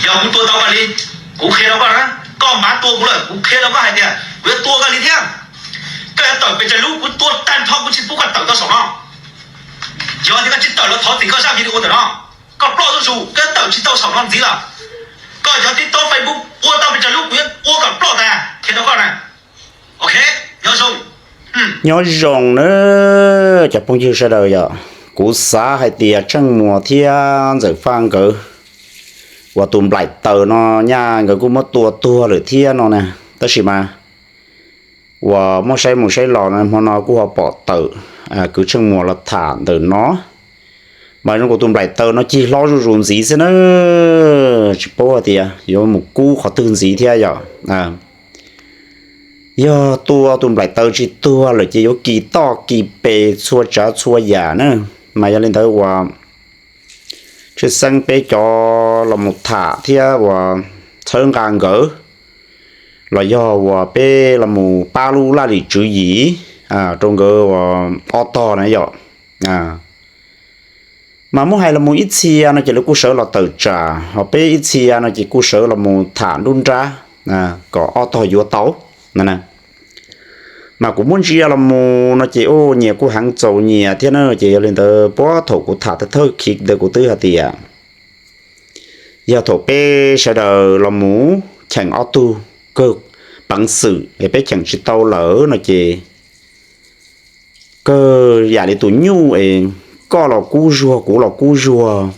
Yog kuv tua tau koj li, kuv qhia rau koj na, koj mam tua kuv lawm, kuv qhia rau koj hais tias kuv yuav tua koj li thiab. Koj yuav tawm pes tsawg lub kuv tua tag nrho kuv tsis pub koj tawm tau saum no. Yog tias koj tsis tawm los thov txim koj zaj video ntawm no, koj ploj zuj zus, koj tawm tsis tau saum no ntxiv lawm. Koj yog TikTok, Facebook ua tau pes tsawg lub kuv yuav ua kom ploj tas, qhia rau koj na. Ok, nyob zoo. Nyob zoo na cov phooj ywg sawv daws yom, kuv xav hais tias Tsheej Muas thiab Ntxawm Faj nkawd uas tus nplaim taws no nyaj nkawd kuj muab tua tuag lawm thiab no na. Tab sis mas uas muab saib mus saib los no hmo no kuj ho pom tawm kwv Tsheej Muas los tham ntawm no. Mas zoo kuv tus nplaim taws no cig hlob zuj zus ntxiv xwb na, tsis paub hais tias yuav mus kub qhov twg ntxiv thiab yom. Yog tua tus nplaim taws tsis tuag lawm ces yuav kis toj kis pes txhua tsav txhua yam na. Mas yog li ntawd uas tshwj xeeb peb cov los mus tham thiab uas txhawb nqa nkawd, los yog uas peb los mus pab lub laj lim tswv yim rau nkawd uas ob tog na yom. Mas muab hais los mus ib txhia no ces lawv kuj sawv los tawm tsam, ho peb ib txhia no ces kuj sawv los mus tham nruab nrab kom ob tog yuav tau na. Mas kuv muab ntsia los mus no ces nyias kuj heev txaus nyias thiab na, ces yog li ntawd puag thaum kuv tham thawj thawj khi ntawd kuv twb hais tias yog thaum peb sawv daws los mus cheem ob tug kawg peev xwm es peb cheem tsis tau lawm no ces kawg yam li tus nyuj es koj los kub zuag kuv los kub zuag,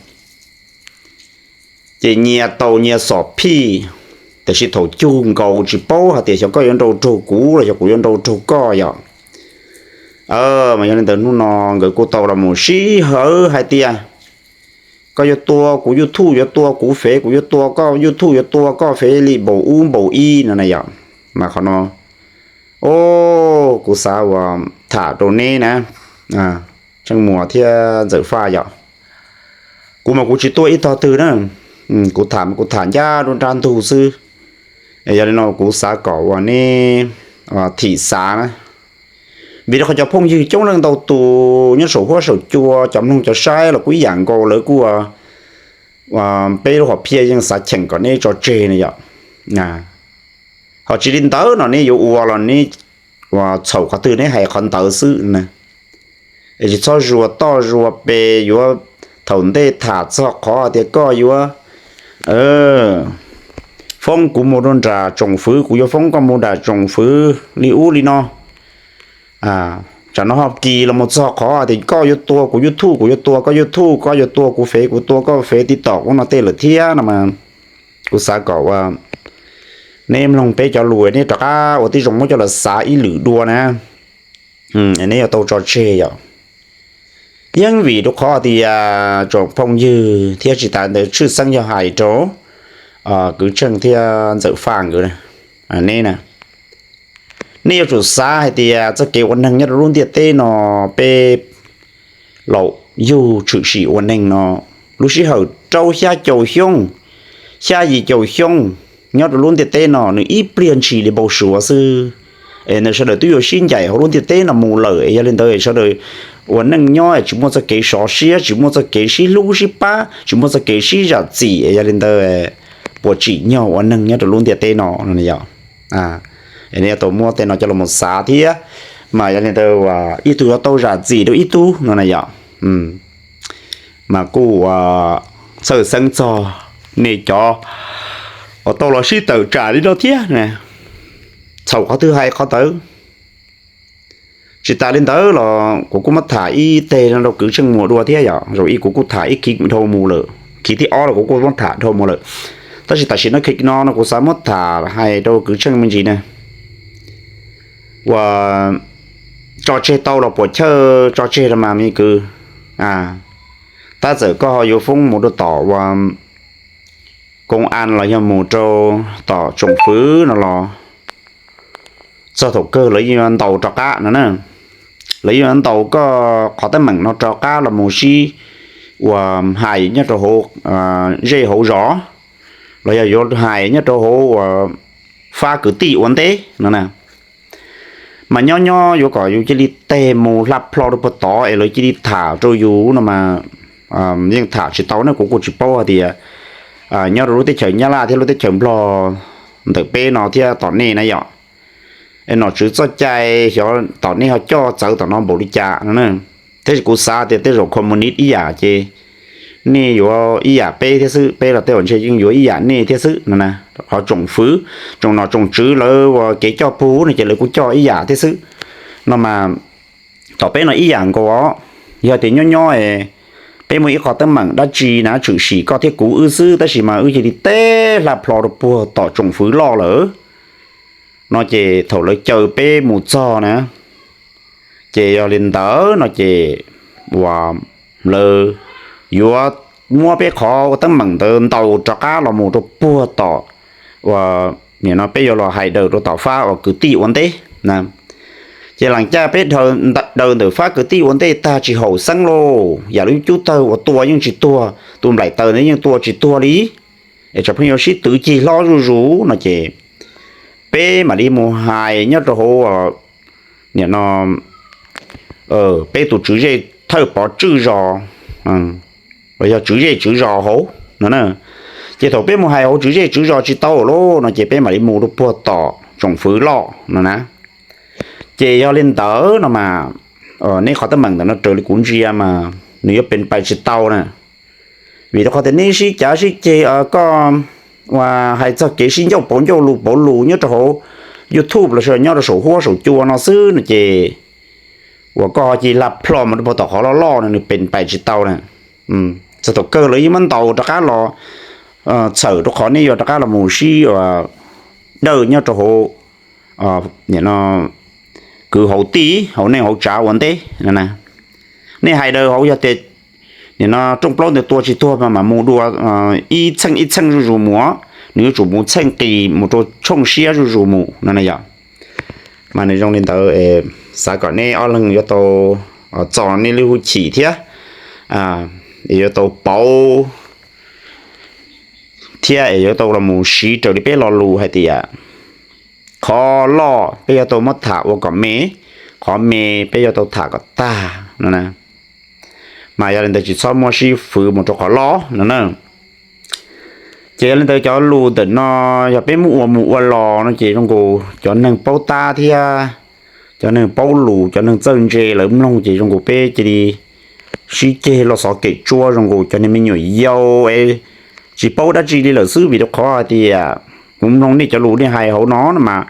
ces nyias taus nyias xom phij, tiam sis thaum cug nkaus tsis paub hais tias xyov koj yuav nrau raug kuv los xyov kuv yuav nrau raug koj yom. Mas yog li ntawd hnub no nkawd kuj tau los mus sij hawm hais tias koj yuav tua kuv YouTube, yuav tua kuv Fev, kuv yuav tua koj YouTube, yuav tua koj Fev li npaum ub npaum ib no na yom. Mas qhov no, o, kuv xav uas tham rau neb na, Tsheej Muas thiab Ntxawm Faj yom. Kuv mas kuv tsis tuaj ib tog twg na, kuv tham kuv tham ncaj nruab nrab ntug xwb. Yog li no kuv xav kom uas neb thim xav na, vim rau qhov cov phooj ywg coob leej ntau tus nyob saum huab saum cua, cov mloog cov saib los kuj ib yam nkaus, lawv kuj peb lub hom phiaj yeej xav cheem kom neb tso tseg na yom. Ho tsis li ntawd no neb yuav ua los neb txhaum qhov twg neb hais qhov ntawd xwb na. Es tsis txhob zuas toj zuas pes yuav thaum ntej tham txog qhov tias koj yuav foob kuv mus rau nram tsoom fwv, kuv yuav foob koj mus nram tsoom fwv li ub li no. Tsam no ho kis los mus txog qhov tias koj yuav tua kuv YouTube, kuv yuav tua koj YouTube, koj yuav tua kuv Fev, kuv tua koj Fev, TikTok ub no tej lawm thiab no mas kuv xav kom uas neb mloog peb cov lus neb rov qab ua tib zoo muab coj los xav ib lwm dua na. Neb yuav tau tso tseg yom. Yeej vim rau qhov tias tsoom phooj ywg thiab tsis tas ntawd tshwj xeeb yog hais rau kwv Tsheej thiab Ntxawm Faj nkawd, neb na, nej yuav tsum xav hais tias txoj kev ua neeg nyob rau lub ntiaj teb no, peb laus yug tshwm sim ua neeg no, lub sij hawm rau xya caum xyoo, xya yim caum xyoo nyob rau lub ntiaj teb no nws ib pliag ntshis li npau suav xwb. Es nws sawv daws twb yuav sib ncaim hauv lub ntiaj teb no mus lawm, es yog li ntawd sawv daws ua neej nyob es tsis muaj txoj kev sov siab, tsis muaj txoj kev sib hlub sib pab, tsis muaj txoj kev sib zam txim, es yog li ntawd puas tsim nyog ua neeg nyob rau lub ntiaj teb no no yom. Es nws yuav tau muab tej no coj los mus xav thiab, mas yog li ntawd ib tug yuav tau zam txim rau ib tug no na yom. Mas kuj ua txhawj xeeb txog nej cov uas tau los sib tawm tsam li no thiab, txhaum qhov twg hais qhov ntawd. Tsis tas li ntawd los kuv kuj muab tham ib teg no rau kwv Tsheej Muas dua thiab yom, zaum ib kuv kuj tham ib khi dhau mus lawm, khi thib ob los kuv kuj muab tham dhau mus lawm. Tab sis tam sim no khi no no kuv xav muab tham hais rau kwv Tsheej me ntsis na, uas tso tseg tau los puas chawj tso tseg los mas me kwv, tab txawm koj ho yuav foob mus rau tom uas koo an los yog mus rau tom tsoom fwv no los txog thaum kawg lawv yeej yuav ntaus rov qab no na. Lawv yeej yuav ntaus koj qhov teeb meem no rov qab los mus sib uas hais nyob rau hauv zej hauv zos, los yog yuav hais nyob rau hauv uas fab kwv tij ua ntej no na. Mas nyob nyob yuav kom yus cia li teg mus hla plho rau puag tod es lawv cia li tham rau yus no mas yeej tham tsis tau ne. Kuv kuj tsis paub hais tias nyob rau lub teb chaws Nyab Laj thiab lub teb chaws Nplog ntawm peb no thiab tom nej na yom. Nom tswv txoj cai xyov tom nej ho coj txawv tom no npaum li cas no, tab sis kuv xav tias tej zaum communist ib yam ces nej yuav ib yam peb thiab xwb, peb los tej zaum ntshe yeej yuav ib yam nej thiab xwb no na. Qhov tsoom fwv, tsoom nom tsoom tswv lawv uas kev coj pug no ces lawv kuj coj ib yam thiab xwb no mas. Tom peb no ib yam nkaus os, yog tias nyob nyob peb muaj ib qho teeb meem dab tsi na tshwm sim koj thiab kuv wb xwb tab sis mas wb cia li teb hla plho rau puag tom tsoom fwv loj lawm no ces thaum lawv caw peb mus txog na, ces yog li ntawd no ces uas lawv yuav muab peb qhov teeb meem ntawd ntaus rov qab los mus rau puag tom uas nim no peb yuav los hais daws rau tom fab uas kwv tij ua ntej na. Ces lam caj peb daws ntawm fab kwv tij ua ntej tag tsis haum xeeb lauj, yam li cub tawg uas tua yeej tsis tuag, tus nplaim taws ntawd yeej tua tsis tuag li, es tsoom pheej yuav sib twv cig hlob zuj zus no ces peb mam li mus hais nyob rau hauv nim no peb tus tswv zej thawj pov tswj zos, yog tswv zej tswv zos hauv no. Ces thaum peb mus hais hauv tswv zej tswv zos tsis tau lawm no ces peb mam li mus rau puag tom tsoom fwv loj no na. Ces yog li ntawd no mas nej qhov teeb meem ntawm no raws li kuv ntsia mas nws yuav pes pais tsis tau na. Vim rau qhov tias neb sib cav sib ceg, koj uas hais txog kev sib ncauj pauv ncauj lus pauv lus nyob rau hauv YouTube los sis nyob rau saum huab saum cua no xwb no ces uas koj ho cia li hla plho mus rau puag tom qhov loj loj no nws pes pais tsis tau na. Txog thaum kawg lawv yeej muab ntaus rov qab los txhawm rau qhov nej yuav rov qab los mus sib dawj nyob rau hauv kwv hauv tij hauv neej hauv tsav ua ntej. Nej hais daws hauv yog tias nim no rooj plaub ntawd tua tsis tuag mas mam mus dua ib txheej ib txheej zuj zus mus, nws yuav tsum mus txheej qis mus rau tshooj siab zuj zus mus no na yom. Mas nws zoo li ntawd, xav kom nej ob leeg yuav tau txo nej lub hwj chim thiab, es yuav tau pauv thiab es yuav tau los mus siv raws li peb lo lus hais tias qhov loj peb yuav tau muab tham ua kom me, qhov me peb yuav tau tham kom tag no na. Mas yog li ntawd tsis txhob muaj sib fwv mus rau qhov loj no na. Ces yog li ntawd cov lus ntawm no yog peb muab ua mus ua los no ces zoo nkaus cov neeg paub tab thiab cov neeg paub lus cov neeg txawj ntse lawv mloog ces zoo nkaus peb cia li sib ceg los xov kem tsuab zoo nkaus cov niag me nyuam yaus es tsis paub dab tsi li lawm xwb. Vim rau qhov hais tias kuv mloog nej cov lus nej hais hauv no no mas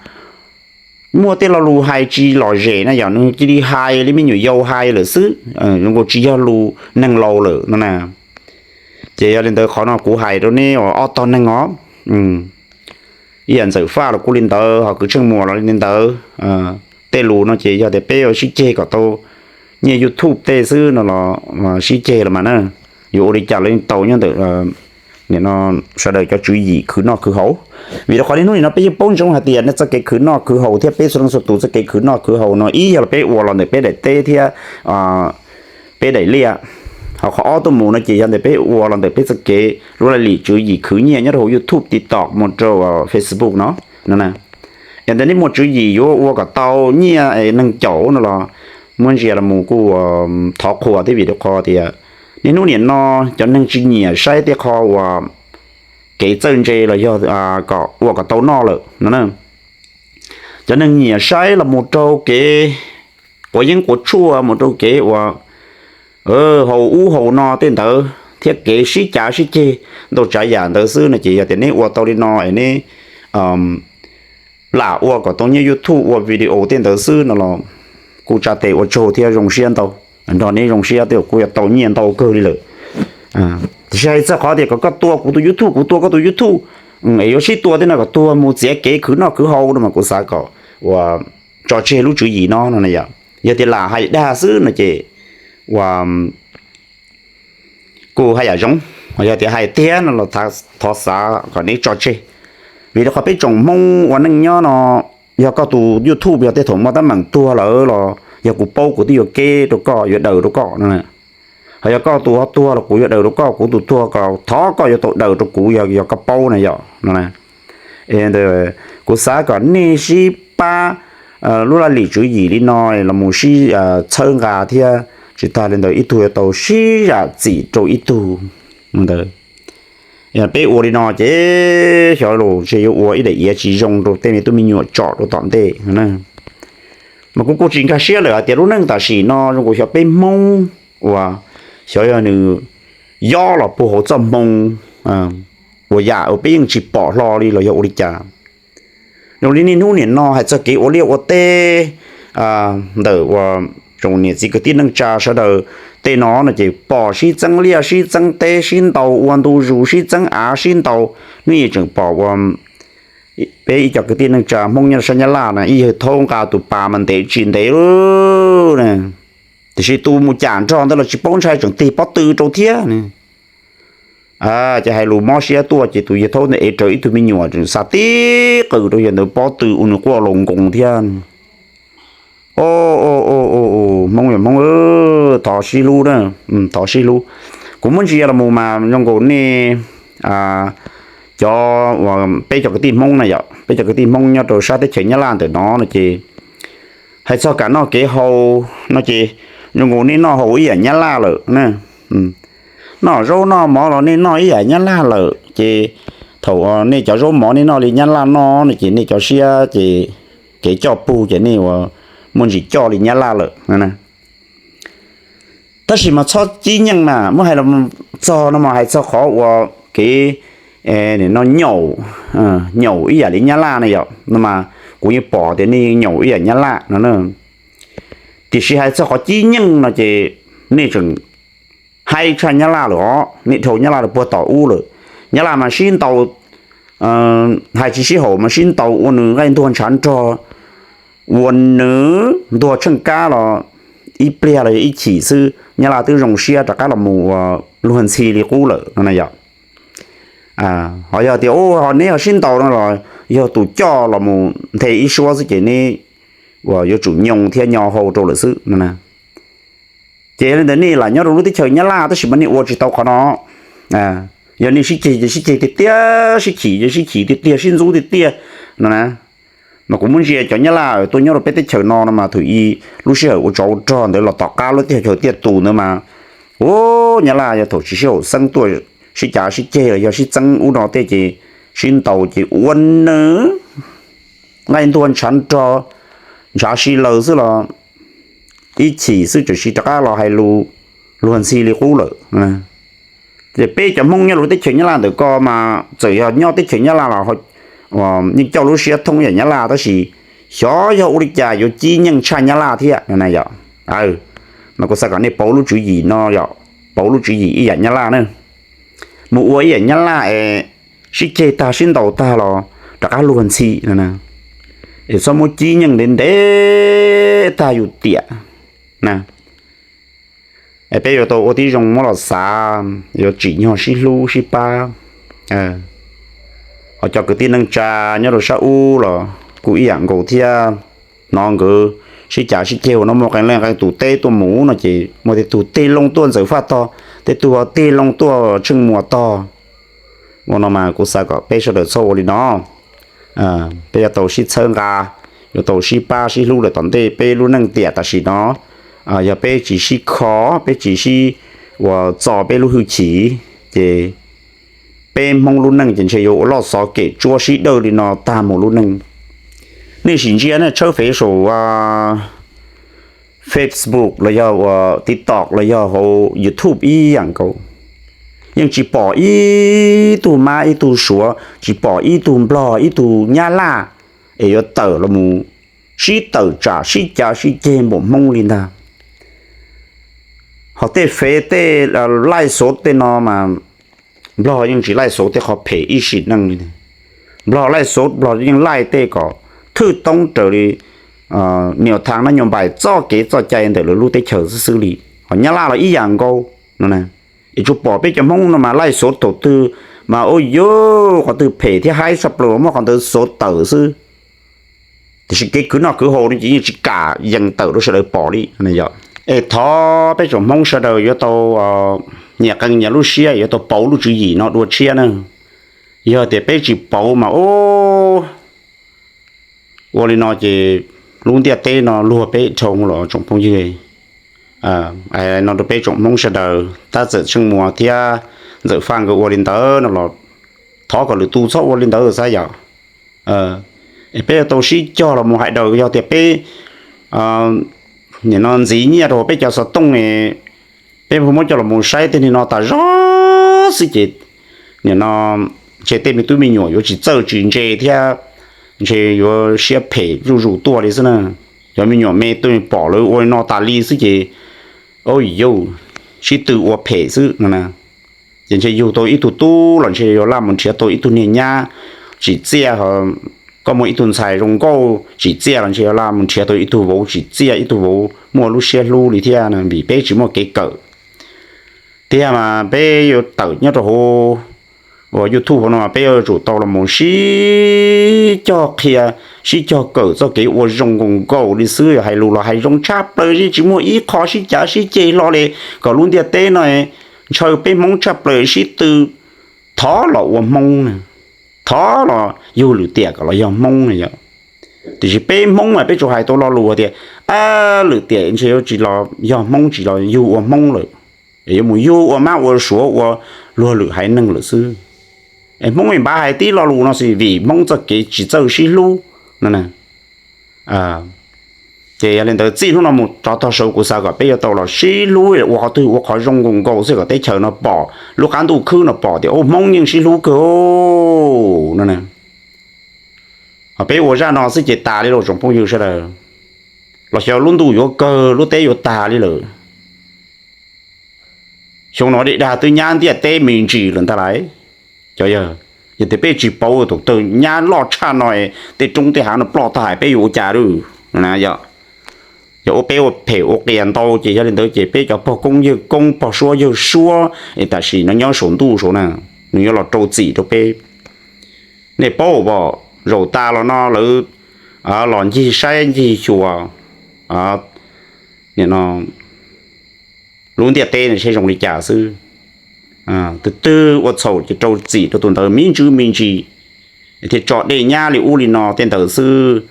muaj tej lo lus hais tsis lom zem na yom, nws cia li hais li me nyuam yaus hais lawm xwb, zoo nkaus tsis yog lus neeg laus lawm no na. Ces yog li ntawd qhov no kuv hais rau neb uas ob tog neeg os, ib yam Ntxawm Faj los kuj li ntawd, ho Kwv Tsheej Muas los li ntawd. Tej lus no ces yog tias peb ua sib ceg kom tau nyiaj YouTube tej xwb no los sib ceg los mas na, yuav ua li cas los yeej tau nyob ntawm sawv daws cov tswv yim khwv noj khwv haus. Vim rau qhov niaj hnub nim no peb yeej paub ntsoov hais tias nej txoj kev khwv noj khwv haus thiab peb txhua leej txhua tus txoj kev khwv noj khwv haus no ib yog los peb ua los ntawm peb daim teb thiab peb daim liaj. Ho qhov ob tuaj mus no ces yog ntawm peb ua los ntawm peb txoj kev lub laj lim tswv yim khwv nyiaj nyob rau hauv YouTube, TikTok mus rau Facebook no no na. Yog ntawm nej muaj tswv yim yuav ua kom tau nyiaj neeg caum no los muab ntsia los mus kuj thov qhuas thiab, vim rau qhov tias niaj hnub nim no cov neeg tsis nyiam saib tej qho uas kev txawj ntse los yog kom ua kom tau noj lawm no na. Cov neeg nyiam saib los mus rau kev quav yeeb quav tshuaj, mus rau kev uas haus ub haus no tej ntawd thiab kev sib cav sib ceg ntau tsav yam ntawd xwb no ces yog tias neb ua tau li no es neb lam ua kom tau nyiaj YouTube ua video tej ntawd xwb no los kuj tsa tes ua tsaug thiab zoo siab ntau, nrog neb zoo siab tej kuj yuav tau nyiaj ntau kawg li lawm. Tiam sis hais txog qhov tias kom koj tua kuv tus YouTube, kuv tua koj tus YouTube, es yuav sib tua tej no kom tuag mus txiav kev khwv noj khwv haus no mas kuv xav kom uas tso tseg lub tswv yim no no na yom. Yog tias lam hais dag xwb no ces uas kuj haj yam zoo, yog tias hais tiag no los thov xav kom neb tso tseg. Vim rau qhov peb tsoom Hmoob ua neej nyob no, yog koj tus YouTube yog tej thaum muaj teeb meem tuag lawm los yog kuv paub kuv twb yuav keb rau koj, yuav daws rau koj no. Ho yog koj tus ho tuag los kuv yuav daws rau koj, kuv tus tuag kom thov koj yuav tau daws rau kuv yog, yog koj paub na yom no. Kuv xav kom nej sib pab lub laj lim tswv yim li no los mus sib txhawb nqa thiab tsis tag li ntawd ib tug yuav tau sib zam txim rau ib tug ntawd. Peb ua li no ces xyov los ntshe yuav ua ib daim iav tsis zoo rau tej me tub me nyuam tsom rau tom ntej. Mas kuv kuj tsis nkag siab lawm hais tias lub neej tam sim no zoo nkaus xyov peb Hmoob uas xyov yog nws yob los puag hauv txoj hmoo uas yam uas peb yeej tsis pom hlo li los yog ua li cas. Zoo li niaj hnub nim no hais txog kev ua liaj ua teb ntawm uas tsoom niam txiv kwv tij neej tsa sawv daws tej no no ces pom sib txeeb liaj sib txeeb teb sib ntaus ua ntu zus sib txeeb av sib ntaus. Hnub ib tseem pom ua peb ib co kwv tij neej tsa Hmoob nyob sab Nyab Laj na ib yawg thaub nqa tus pas mas ntev tsis ntev lawm na, tiam sis tus mus cam nrog ntawd los tsis paub ntshai tseem tig pob tw rau thiab. Ces hais lus mob siab tuaj ces tus yawg thaub ntawd ev raws ib tug me nyuam tseem xa tib qws rau yawg ntawd pob tw ua nws quaj laus nkoos thiab. Hmoob yog Hmoob, thov sib hlub na, thov sib hlub. Kuv muab ntsia los mus mas zoo nkaus nej cov uas peb cov kwv tij Hmoob na yom, peb cov kwv tij Hmoob nyob rau sab teb chaws Nyab Laj ntawm no no ces hais txog kev noj kev haus no ces zoo nkaus nej noj haus ib yam Nyab Laj lawm na. Noj zaub noj mov los nej noj ib yam Nyab Laj lawm ces thaum nej cov zaub mov nej noj li Nyab Laj noj no ces nej cov siab ces kev coj pug ces nej ua muaj ntsis coj li Nyab Laj lawm. Tab sis mas txhob cib nyeej mas muab hais los txog no mas hais txog qhov uas kev no nyaum, nyaum ib yam li Nyab Laj na yom, no mas kuv yeej pom tias nej nyaum ib yam Nyab Laj no. Tiam sis hais txog qhov cib nyeej no ces nej tseem haib tshaj Nyab Laj lawm os, nej dhau Nyab Laj lawm puag tom ub lawm. Nyab Laj mas sib ntaus, hais tsis sib haum mas sib ntaus ua nws nqaij ntuag ntshav nrog, ua nws ntuag tsheej kab los ib pliag los yog ib chim xwb Nyab Laj twb zoo siab rov qab los mus ua luag ntxhi li qub lawm no na yom. Ho yog tias ho neb ho sib ntaus no los yog tus coj los mus nthe ib suab xwb ces neb uas yuav tsum nyoo thiab nyo hau rau lawm xwb no. Ces yog li ntawd nej lam nyob rau lub teb chaws Nyab Laj tab sis mas nej ua tsis tau qhov no. Yog nej sib ceg ces sib ceg tiag tiag, sib chim ces sib chim tiag tiag, sib ntxub tiag tiag no na. Mas kuv muab ntsia cov Nyab Laj tuaj nyob rau peb teb chaws no no mas thaum ub lub sij hawm ua tsov ua rog ntawd los tom qab lub teb chaws tiaj tus ntawd mas, u, Nyab Laj yog thaum tsis sib haum xeeb tuaj sib cav sib ceg los yog sib txeeb ub no tej ces sib ntaus ces ua nws nqaij ntuag ntshav nrog, ntshav si laws xwb los ib chim xwb tseem siv rov qab los hais lus luag ntxhi li qub lawm. Ces peb cov Hmoob nyob rau teb chaws Nyab Laj ntawm ko mas txawm yog nyob teb chaws Nyab Laj los yeej coj lub siab thoob yam Nyab Laj tab sis xyov yog ua li cas yuav cib nyeej tshaj Nyab Laj thiab no na yom. Mas kuv xav kom nej pauv lub tswv yim no yom, pauv lub tswv yim ib yam Nyab Laj na. Mus ua ib yam Nyab Laj es sib ceg tag sib ntaus tag los rov qab luag ntxhi no na. Es txhob muab cib nyeej ntev ntev tag yus tiam na. Es peb yuav tau ua tib zoo muab los xav, yuav tsim nyog sib hlub sib pab. Ho cov kwv tij neej tsa nyob rau sab ub los kuj ib yam nkaus thiab. Hnov nkawd sib cav sib ceg ua no muaj qee leej qee tus teb tuaj mus no ces muaj tej tug tig loo tuaj Ntxawm Faj tog, tej tug ho tig loo tuaj Tsheej Muas tog. Ua no mas kuv xav kom peb sawv daws txhob ua li no. Peb yuav tau sib txhawb nqa, yuav tau sib pab sib hlub lawm tom ntej peb lub neej tiam tam sim no. Yog peb tsis sib kho, peb tsis sib ua txo peb lub hwj chim, ces peb Hmoob lub neej ces ntshe yuav ua loj xov kem tsuab sib dawj li no tag mus lub neej. Nej sim ntsia nej tshawb fev saum Facebook los yog ua TikTok los yog hauv YouTube ib yam nkaus, yeej tsis pom ib tug Mab ib tug Suav, tsis pom ib tug Nplog ib tug Nyab Laj es yuav tawm los mus sib tawm tsam sib cav sib ceg npaum Hmoob li ntag. Ho tej fev tej laij xov tej no mas Nplog yeej tsis laij xov tej qhov phem ib sim neej li. Nplog laij xov Nplog yeej laij tej kom thwj toob raws li niam thav nab nyuas npaim txoj kev txoj cai ntawm lawv lub teb chaws xwb xwb li. Ho Nyab Laj los ib yam nkaus no. Es tsuas pom peb cov Hmoob no mas laij xov thaum twg mas ua yuav qhov twg phem thiab haib tshaj plaws muab qhov ntawd xov tawm xwb. Tiam sis kev khwv noj khwv haus no ces yeej tsis kam yees tawm rau sawv daws pom li. Es thov peb tsoom Hmoob sawv daws yuav tau nyias qee nyias lub siab, yuav tau pauv lub tswv yim no dua tshiab na. Yog tias peb tsis pauv mas ua li no ces lub ntiaj teb no luag peb dhau los tsoom phooj ywg. No rau peb tsoom Hmoob sawv daws tab txawm Tsheej Muas thiab Ntxawm Faj nkawd ua li ntawd no los thov kom lwm tus txhob ua li ntawd xav yom. Peb yuav tau sib cog los mus hais daws, yog tias peb nim no ntxiv nyiaj rau peb cov xov tooj, peb muab coj los mus saib tej neeg no tas zog xwb ces nim no ntshe tej me tub me nyuam yuav tsis txawj tsis ntse thiab, ntshe yuav siab phem zuj zus tuaj li xwb na. Cov me nyuam me tuaj pom lawv ua li no tas li xwb ces, o yauj, sib tw ua phem xwb no. Ces ntshe yug tau ib tug tub los ntshe yuav laj mus nrhiav tau ib tug niag nyab tsim txiaj, koj muaj ib tug ntxhais zoo nkauj tsim txiaj los ntshe yuav laj mus nrhiav tau ib tug vauv tsim txiaj, ib tug vauv muaj lub siab hlub li thiab, vim peb tsis muaj kev kawm. Tiag mas peb yuav tawm nyob rau hauv uas YouTube hauv no peb yuav tsum tau los mus sib cog qhia, sib cog kawm txoj kev ua zoo nkaus nkaus li xwb. Yog hais lus los hais zoo tshaj plaws li, tsis muaj ib qho sib cav sib ceg hlo li. Kom lub ntiaj teb no ntshaw peb Hmoob tshaj plaws, sib tw thov los ua Hmoob, thov los yug lwm tiam kom los yog Hmoob no yom. Tiam sis peb Hmoob mas peb tsuas hais tau lo lus tias, a, lwm tiam ntshe yuav tsis los yog Hmoob, tsis los yug ua Hmoob lawm, yuav mus yug ua mab ua suav ua luag lwm haiv neeg lawm xwb. Hmoob npav hais tib lo lus no xwb vim Hmoob txoj kev tsis txawj sib hlub no. Ces yog li ntawd txij hnub no mus rov tog saud kuv xav kom peb yuav tau los sib hlub ua qhov twg ua qhov zoo nkaus nkaus xwb kom teb chaws no pom, lub qab ntuj khwb no pom tias ua Hmoob yeej sib hlub kawg no. Ho peb ua zaj no xwb ces tas li los tsoom phooj ywg sawv daws, los xyov lub ntuj yuav kawg lub teb yuav tag li lawm. Xyoo no dej dag twb nyab ntiaj teb me ntsis lawm ntag lauj. Cov yawg, yog tias peb tsis pauv tus tawg nyab loj tshaj no, tej roob tej hav no ploj tag hais peb yuav ua cas lawm? Yog ua peb ua phem ua qias ntau ces yog li ntawd ces peb cov pog koob yawg koob pog suab yawg suab es tam sim no nyob saum ntuj saud na, nws yuav los rau txim rau peb. Nej paub as, zaum tas los no lawv los ncig saib ncig xyuas lub ntiaj teb no seb zoo li cas xwb. Tus twg ua txhaum ces rau txim rau tus ntawd me ntsis me ntsis, thiaj tso dej nyab li ub li no tej ntawd xwb.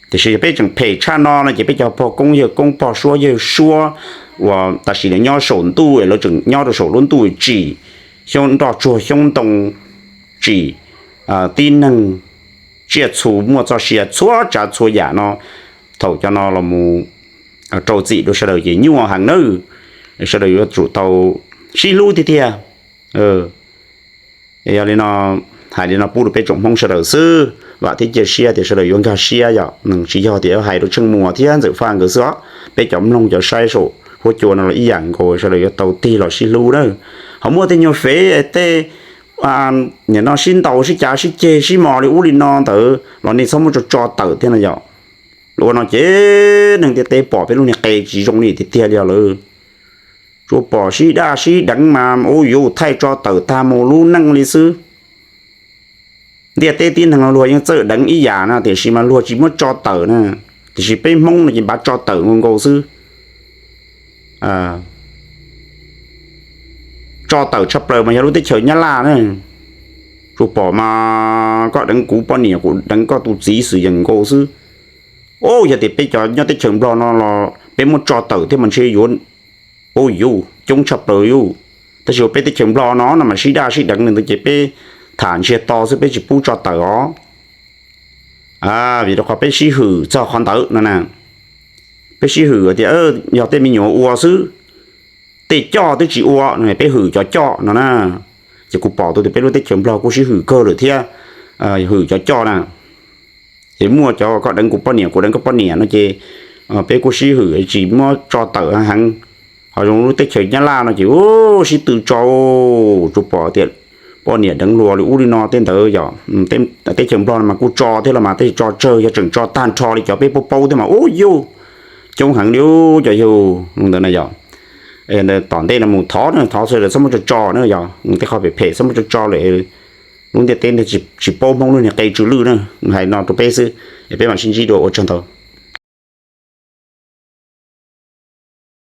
Tiam sis yog peb tseem phem tshaj no no ces peb cov pog koob yawg koob pog suab yawg suab uas tam sim no nyob saum ntuj, lawv tseem nyob rau saum lub ntuj tsim xyoob nroj tsuag xyoob ntoo, tsim tib neeg tsiaj txhu muaj txoj sia txhua tsav txhua yam no, thaum cov no los mus rau txim rau sawv daws ces nyuaj heev nawb. Sawv daws yuav tsum tau sib hlub tiag tiag. Yog li no, hais li no pub rau peb tsoom Hmoob sawv daws xwb, vam thiab cia siab tias sawv daws yuav nkag siab yom. Tsis yog tias hais rau Tsheej Muas thiab Ntxawm Faj nkawd xwb os, peb cov mloog cov saib saum huab cua no los ib yam nkaus, sawv daws yuav tau tig los sib hlub na. Ho muaj tej nyuag fev tej nim no sib ntaus sib cav sib ceg sib mos li ub li no ntawd los nej txhob muab tso tso tawm thiab no yom. Ua no ces neeg ntiaj teb pom peb lub niag qe tsis zoo li tiag tiag li os lawm. Tsuas pom sib daj sib deev mas ua yuav thaij tso tawm tag mus lub neej li xwb. Ntiaj teb tib neeg luag yeej txawj deev ib yam na, tiam sis mas luag tsis muab tso tawm na. Tiam sis peb Hmoob no ces npav tso tawm nkaus nkaus xwb. Tso tawm tshaj plaws mas yog lub teb chaws Nyab Laj na. Tsuas pom mas koj deev kuv poj niam, kuv deev koj tus txiv xwm yeem nkaus xwb. Yog tias peb cov nyob teb chaws Nplog no los peb muab tso tawm thiab mas ntshe yuav, u yuj, coob tshaj plaws yuj. Tab sis uas peb teb chaws Nplog no no mas sib daj sib deev li ntawd ces peb tham ntsiag to xwb, peb tsis pub tso tawm os. Vim rau qhov peb sib hwm txog qhov ntawd no na. Peb sib hwm tias yog tej me nyuam ua xwb, tej coj twb tsis ua, peb hwm cov coj no na. Ces kuv pom tau tias peb lub teb chaws Nplog kuj sib hwm kawg lawm thiab, hwm cov coj na. Ces muaj cov koj deev kuv poj niam, kuv deev koj poj niam no ces peb kuj sib hwm tsis muab tso tawm heev. Ho zoo lub teb chaws Nyab Laj no ces sib tw tso, tsuas pom tias poj niam deev hluas li ub li no tej ntawd yom. Teb chaws Nplog no mas kuj tso thiab los mas, tab sis tso tsawg, yog tseem tso tag nrho li cov peb paub paub thiab mas u yuj, coob heev li cov yug ntawd na yom. Tom ntej no mus thov, thov sawv daws txhob muab tso tso na yom, tej qho phem phem txhob muab tso tso lawm. Lub ntiaj teb tsis paub Hmoob lub niag qe tsw lwj na. Hais no rau peb xwb, peb mam sib ntsib dua, ua tsaug ntau.